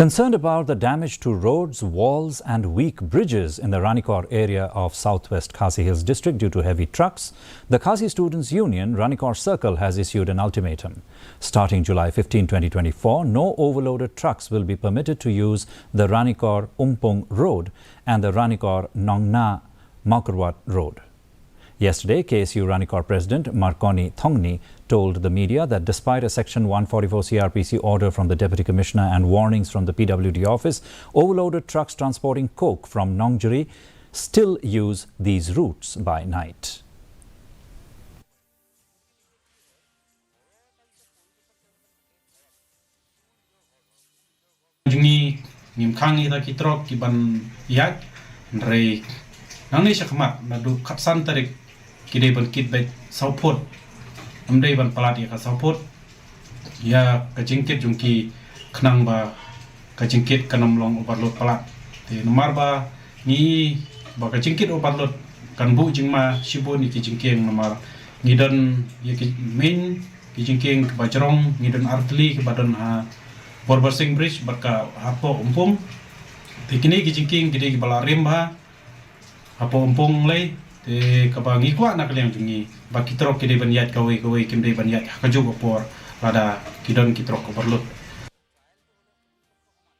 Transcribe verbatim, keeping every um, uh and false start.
Concerned about the damage to roads, walls, and weak bridges in the Ranikor area of Southwest Khasi Hills district due to heavy trucks, the Khasi Students Union Ranikor Circle has issued an ultimatum. Starting July fifteenth, twenty twenty-four, no overloaded trucks will be permitted to use the Ranikor Umpung Road and the Ranikor Nongna Mawkyrwat Road. Yesterday, K S U Ranikor President Marconi Thongni told the media that despite a Section one forty-four C R P C order from the Deputy Commissioner and warnings from the P W D office, overloaded trucks transporting coke from Nongjri still use these routes by night. Jong ngi ngim khang ïa kita ki trok ki ban ïaid, hynrei nangne shakhmat naduh khatsan tarik ki dei ban kit beit saw phut. Ym dei ban palat ïa ka saw phut ïa ka jingkit jong ki khnang ba ka jingkit kan ym long overload palat. Te namar ba ngi ba ka jingkit overload kan buh jingma shibun ïa ki jingkieng, namar ngi don ïa ki main ki jingkieng kiba jrong, ngi don artylli kiba don ha Borbarsing Bridge bad ka hapoh Umpung. Te kine ki jingkieng ki dei kiba la rim bha hapoh Umpung lei. Te kaba ngi kwah na ka liang jong ngi ba ki trok ki dei ban ïaid kawei kawei, kim dei ban ïaid ha kajuh ka por lada ki don ki trok overload.